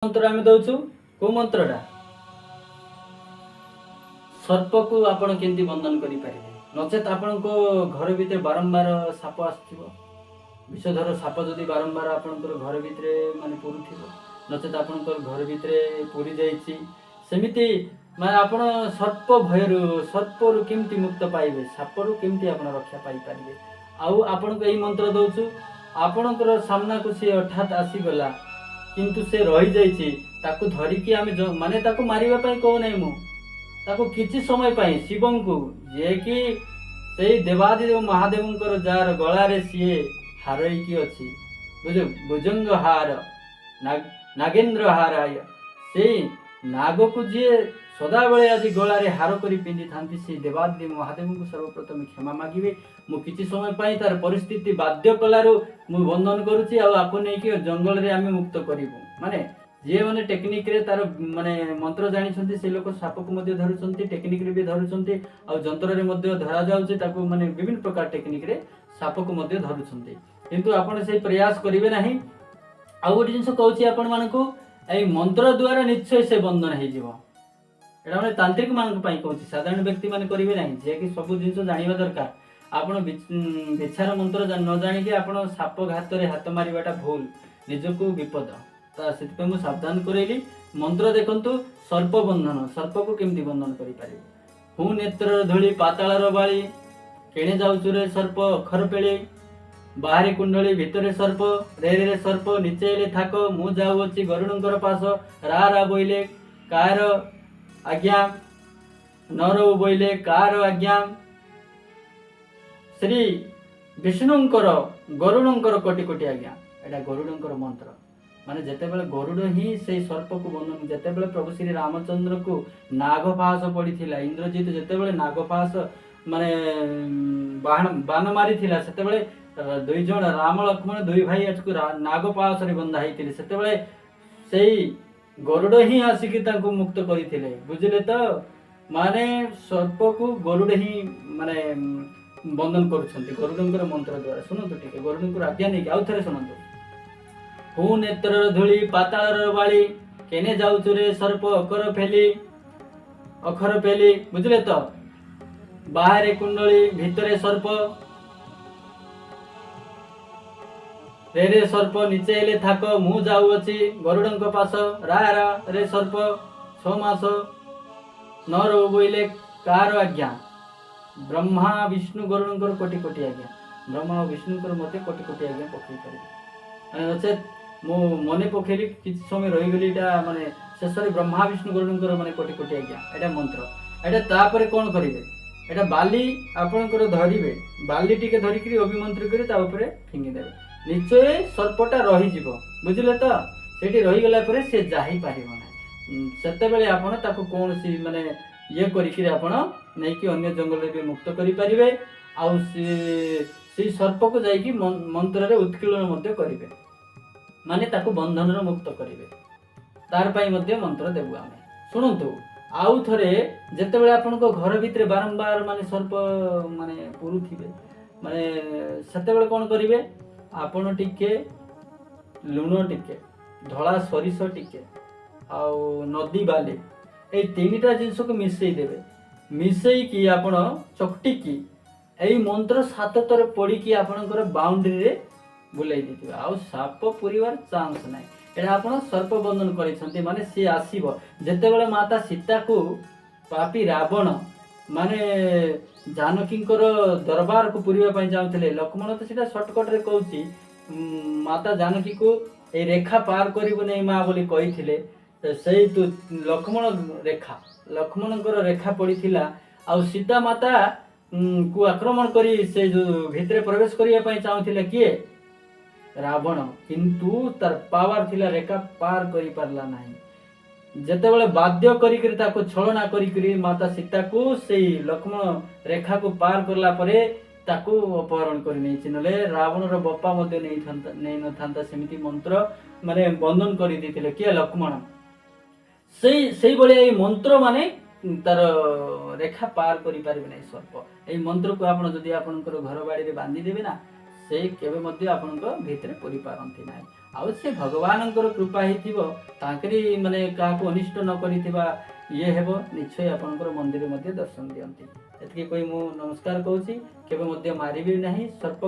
ମନ୍ତ୍ର ଆମେ ଦଉଛୁ। କୋଉ ମନ୍ତ୍ରଟା? ସର୍ପକୁ ଆପଣ କେମିତି ବନ୍ଧନ କରିପାରିବେ? ନଚେତ ଆପଣଙ୍କ ଘର ଭିତରେ ବାରମ୍ବାର ସାପ ଆସୁଥିବ, ବିଷଧର ସାପ ଯଦି ବାରମ୍ବାର ଆପଣଙ୍କର ଘର ଭିତରେ ମାନେ ପୁରୁଥିବ, ନଚେତ ଆପଣଙ୍କର ଘର ଭିତରେ ପୁରି ଯାଇଛି, ସେମିତି ମାନେ ଆପଣ ସର୍ପ ଭୟରୁ, ସର୍ପରୁ କେମିତି ମୁକ୍ତ ପାଇବେ, ସାପରୁ କେମିତି ଆପଣ ରକ୍ଷା ପାଇପାରିବେ? ଆଉ ଆପଣଙ୍କୁ ଏଇ ମନ୍ତ୍ର ଦଉଛୁ। ଆପଣଙ୍କର ସାମ୍ନାକୁ ସିଏ ହଠାତ୍ ଆସିଗଲା, କିନ୍ତୁ ସେ ରହିଯାଇଛି, ତାକୁ ଧରିକି ଆମେ ମାନେ ତାକୁ ମାରିବା ପାଇଁ କହୁନାହିଁ ମୁଁ। ତାକୁ କିଛି ସମୟ ପାଇଁ ଶିବଙ୍କୁ, ଯିଏକି ସେଇ ଦେବାଦିଦେବ ମହାଦେବଙ୍କର ଯାହାର ଗଳାରେ ସିଏ ହାର ହେଇକି ଅଛି, ବୁଝ, ଭୁଜଙ୍ଗ ହାର, ନାଗେନ୍ଦ୍ର ହାରାୟ, ସେଇ ନାଗକୁ ଯିଏ ସଦାବେଳେ ଆଜି ଗଳାରେ ହାର କରି ପିନ୍ଧିଥାନ୍ତି, ସେଇ ଦେବାଦିଦେବ ମହାଦେବଙ୍କୁ ସର୍ବପ୍ରଥମେ କ୍ଷମା ମାଗିବେ। ମୁଁ କିଛି ସମୟ ପାଇଁ ତାର ପରିସ୍ଥିତି ବାଧ୍ୟ କଲାରୁ ମୁଁ ବନ୍ଧନ କରୁଛି, ଆଉ ଆକୁ ନେଇକି ଜଙ୍ଗଲରେ ଆମେ ମୁକ୍ତ କରିବୁ। ମାନେ ଯିଏ ମାନେ ଟେକ୍ନିକରେ ତାର ମାନେ ମନ୍ତ୍ର ଜାଣିଛନ୍ତି, ସେ ଲୋକ ସାପକୁ ମଧ୍ୟ ଧରୁଛନ୍ତି, ଟେକ୍ନିକରେ ବି ଧରୁଛନ୍ତି, ଆଉ ଯନ୍ତ୍ରରେ ମଧ୍ୟ ଧରାଯାଉଛି ତାକୁ, ମାନେ ବିଭିନ୍ନ ପ୍ରକାର ଟେକ୍ନିକରେ ସାପକୁ ମଧ୍ୟ ଧରୁଛନ୍ତି। କିନ୍ତୁ ଆପଣ ସେଇ ପ୍ରୟାସ କରିବେ ନାହିଁ। ଆଉ ଗୋଟେ ଜିନିଷ କହୁଛି ଆପଣମାନଙ୍କୁ, ଏଇ ମନ୍ତ୍ର ଦ୍ୱାରା ନିଶ୍ଚୟ ସେ ବନ୍ଧନ ହେଇଯିବ। ଏଇଟା ମାନେ ତାନ୍ତ୍ରିକ ମାନଙ୍କ ପାଇଁ କହୁଛି, ସାଧାରଣ ବ୍ୟକ୍ତି ମାନେ କରିବେ ନାହିଁ। ଯିଏକି ସବୁ ଜିନିଷ ଜାଣିବା ଦରକାର। ଆପଣ ବିଛାର ମନ୍ତ୍ର ନ ଜାଣିକି ଆପଣ ସାପ ଘାତରେ ହାତ ମାରିବାଟା ଭୁଲ, ନିଜକୁ ବିପଦ। ତ ସେଥିପାଇଁ ମୁଁ ସାବଧାନ କରେଇଲି। ମନ୍ତ୍ର ଦେଖନ୍ତୁ, ସର୍ପ ବନ୍ଧନ, ସର୍ପକୁ କେମିତି ବନ୍ଧନ କରିପାରିବେ? ହୁଁ ନେତ୍ରର ଧୂଳି ପାତାଳର ବାଳି, କେଣେ ଯାଉଛୁ ରେ ସର୍ପ ଅଖର ପେଳି, ବାହାରେ କୁଣ୍ଡଳୀ ଭିତରେ ସର୍ପ, ରେ ରେ ସର୍ପ ନିଚେ ହେଲେ ଥାକ, ମୁଁ ଯାଉଅଛି ଗରୁଡ଼ଙ୍କର ପାଶ, ରା ରା ବୋଇଲେ କାର ଆଜ୍ଞା, ନର ବୋଇଲେ କାର ଆଜ୍ଞା, ଶ୍ରୀ ବିଷ୍ଣୁଙ୍କର ଗରୁଡ଼ଙ୍କର କୋଟି କୋଟି ଆଜ୍ଞା। ଏଇଟା ଗରୁଡ଼ଙ୍କର ମନ୍ତ୍ର। ମାନେ ଯେତେବେଳେ ଗରୁଡ଼ ହିଁ ସେଇ ସର୍ପକୁ ବନ୍ଧନ, ଯେତେବେଳେ ପ୍ରଭୁ ଶ୍ରୀ ରାମଚନ୍ଦ୍ରକୁ ନାଗଫାସ ପଡ଼ିଥିଲା, ଇନ୍ଦ୍ରଜିତ ଯେତେବେଳେ ନାଗଫାସ ମାନେ ବାଣ ବାନ ମାରିଥିଲା, ସେତେବେଳେ ଦୁଇ ଜଣ ରାମ ଲକ୍ଷ୍ମଣ ଦୁଇ ଭାଇ ଆଜକୁ ନାଗପାଶରେ ବନ୍ଧା ହେଇଥିଲେ। ସେତେବେଳେ ସେଇ ଗରୁଡ଼ ହିଁ ଆସିକି ତାଙ୍କୁ ମୁକ୍ତ କରିଥିଲେ। ବୁଝିଲେ ତ? ମାନେ ସର୍ପକୁ ଗରୁଡ଼ ହିଁ ମାନେ ବନ୍ଧନ କରୁଛନ୍ତି ଗରୁଡ଼ଙ୍କର ମନ୍ତ୍ର ଦ୍ୱାରା। ଶୁଣନ୍ତୁ ଟିକେ, ଗରୁଡ଼ଙ୍କର ଆଜ୍ଞା ନେଇକି ଆଉ ଥରେ ଶୁଣନ୍ତୁ। ହୁ ନେତ୍ରର ଧୂଳି ପାତାଳର ବାଳି, କେନେ ଯାଉଛୁ ରେ ସର୍ପ ଅକର ଫେଲି, ଅଖର ପେଲି। ବୁଝିଲେ ତ? ବାହାରେ କୁଣ୍ଡଳୀ ଭିତରେ ସର୍ପ, ରେ ରେ ସର୍ପ ନିଚେ ହେଲେ ଥାକ, ମୁଁ ଯାଉଅଛି ଗରୁଡ଼ଙ୍କ ପାଶ, ରା ରା ରେ ସର୍ପ 6 ମାସ ନ ରହୁ ବୋଇଲେ କାର ଆଜ୍ଞା, ବ୍ରହ୍ମା ବିଷ୍ଣୁ ଗରୁଡ଼ଙ୍କର କୋଟି କୋଟି ଆଜ୍ଞା। ବ୍ରହ୍ମା ଓ ବିଷ୍ଣୁଙ୍କର ମଧ୍ୟ କୋଟି କୋଟି ଆଜ୍ଞା ପକେଇ ପାରିବେ। ମାନେ ନଚେତ୍ ମୁଁ ମନେ ପକେଇଲି, କିଛି ସମୟ ରହିଗଲି। ଏଇଟା ମାନେ ଶେଷରେ ବ୍ରହ୍ମା ବିଷ୍ଣୁ ଗରୁଡ଼ଙ୍କର ମାନେ କୋଟି କୋଟି ଆଜ୍ଞା, ଏଇଟା ମନ୍ତ୍ର ଏଇଟା। ତାପରେ କ'ଣ କରିବେ? ଏଇଟା ବାଲି ଆପଣଙ୍କର ଧରିବେ, ବାଲି ଟିକେ ଧରିକିରି ଅଭିମନ୍ତ୍ରୀ କରି ତା ଉପରେ ଫିଙ୍ଗିଦେବେ, ନିଶ୍ଚୟ ସର୍ପଟା ରହିଯିବ। ବୁଝିଲେ ତ? ସେଇଠି ରହିଗଲା ପରେ ସେ ଯାଇପାରିବ ନାହିଁ। ସେତେବେଳେ ଆପଣ ତାକୁ କୌଣସି ମାନେ ଇଏ କରିକିରି ଆପଣ ନେଇକି ଅନ୍ୟ ଜଙ୍ଗଲରେ ବି ମୁକ୍ତ କରିପାରିବେ, ଆଉ ସେ ସେଇ ସର୍ପକୁ ଯାଇକି ମନ୍ତ୍ରରେ ଉତ୍କୀର୍ଣ୍ଣ ମଧ୍ୟ କରିବେ, ମାନେ ତାକୁ ବନ୍ଧନର ମୁକ୍ତ କରିବେ। ତାର ପାଇଁ ମଧ୍ୟ ମନ୍ତ୍ର ଦେବୁ ଆମେ। ଶୁଣନ୍ତୁ ଆଉ ଥରେ, ଯେତେବେଳେ ଆପଣଙ୍କ ଘର ଭିତରେ ବାରମ୍ବାର ମାନେ ସର୍ପ ମାନେ ପୁରୁଥିବେ, ମାନେ ସେତେବେଳେ କ'ଣ କରିବେ? ଆପଣ ଟିକେ ଲୁଣ, ଟିକେ ଧଳା ସୋରିଷ ଟିକେ, ଆଉ ନଦୀ ବାଲି, ଏଇ ତିନିଟା ଜିନିଷକୁ ମିଶେଇ ଦେବେ। ମିଶେଇକି ଆପଣ ଚକଟିକି ଏଇ ମନ୍ତ୍ର 7 ଥର ପଡ଼ିକି ଆପଣଙ୍କର ବାଉଣ୍ଡ୍ରିରେ ବୁଲେଇ ଦେଇଥିବେ, ଆଉ ସାପ ପୁରିବାର ଚାନ୍ସ ନାହିଁ। ଏଇଟା ଆପଣ ସର୍ପ ବନ୍ଧନ କରିଛନ୍ତି, ମାନେ ସିଏ ଆସିବ। ଯେତେବେଳେ ମାତା ସୀତାକୁ ପାପି ରାବଣ ମାନେ ଜାନକୀଙ୍କର ଦରବାରକୁ ପୁରିବା ପାଇଁ ଯାଉଥିଲେ, ଲକ୍ଷ୍ମଣ ତ ସେଇଟା ସର୍ଟକଟରେ କହୁଛି, ମାତା ଜାନକୀକୁ ଏଇ ରେଖା ପାର କରିବୁ ନେଇ ମା ବୋଲି କହିଥିଲେ। ସେଇ ତୁ ଲକ୍ଷ୍ମଣ ରେଖା, ଲକ୍ଷ୍ମଣଙ୍କର ରେଖା ପଡ଼ିଥିଲା, ଆଉ ସୀତା ମାତା କୁ ଆକ୍ରମଣ କରି ସେ ଯୋଉ ଭିତରେ ପ୍ରବେଶ କରିବା ପାଇଁ ଚାହୁଁଥିଲେ କିଏ? ରାବଣ। କିନ୍ତୁ ତାର ପାୱାର ଥିଲା, ରେଖା ପାର କରିପାରିଲା ନାହିଁ। ଯେତେବେଳେ ବାଧ୍ୟ କରିକିରି ତାକୁ ଛଳନା କରିକିରି ମାତା ସୀତାକୁ ସେଇ ଲକ୍ଷ୍ମଣ ରେଖାକୁ ପାର କଲା ପରେ ତାକୁ ଅପହରଣ କରି ନେଇଛି, ନହେଲେ ରାବଣର ବପା ମଧ୍ୟ ନେଇଥାନ୍ତା, ନେଇନଥାନ୍ତା। ସେମିତି ମନ୍ତ୍ର ମାନେ ବନ୍ଧନ କରିଦେଇଥିଲେ କିଏ? ଲକ୍ଷ୍ମଣ। ସେଇଭଳିଆ ଏଇ ମନ୍ତ୍ର ମାନେ ତାର ରେଖା ପାର କରିପାରିବେ ନାହିଁ ସର୍ପ। ଏଇ ମନ୍ତ୍ରକୁ ଆପଣ ଯଦି ଆପଣଙ୍କର ଘର ବାଡ଼ିରେ ବାନ୍ଧି ଦେବେ ନା, ସେ କେବେ ମଧ୍ୟ ଆପଣଙ୍କ ଭିତରେ ପୁରି ପାରନ୍ତି ନାହିଁ। ଆଉ ସେ ଭଗବାନଙ୍କର କୃପା ହେଇଥିବ, ତାଙ୍କରି ମାନେ କାହାକୁ ଅନିଷ୍ଟ ନ କରିଥିବା ଇଏ ହେବ, ନିଶ୍ଚୟ ଆପଣଙ୍କର ମନ୍ଦିର ମଧ୍ୟ ଦର୍ଶନ ଦିଅନ୍ତି। ଏତିକି କହି ମୁଁ ନମସ୍କାର କହୁଛି। କେବେ ମଧ୍ୟ ମାରିବି ନାହିଁ ସର୍ପ।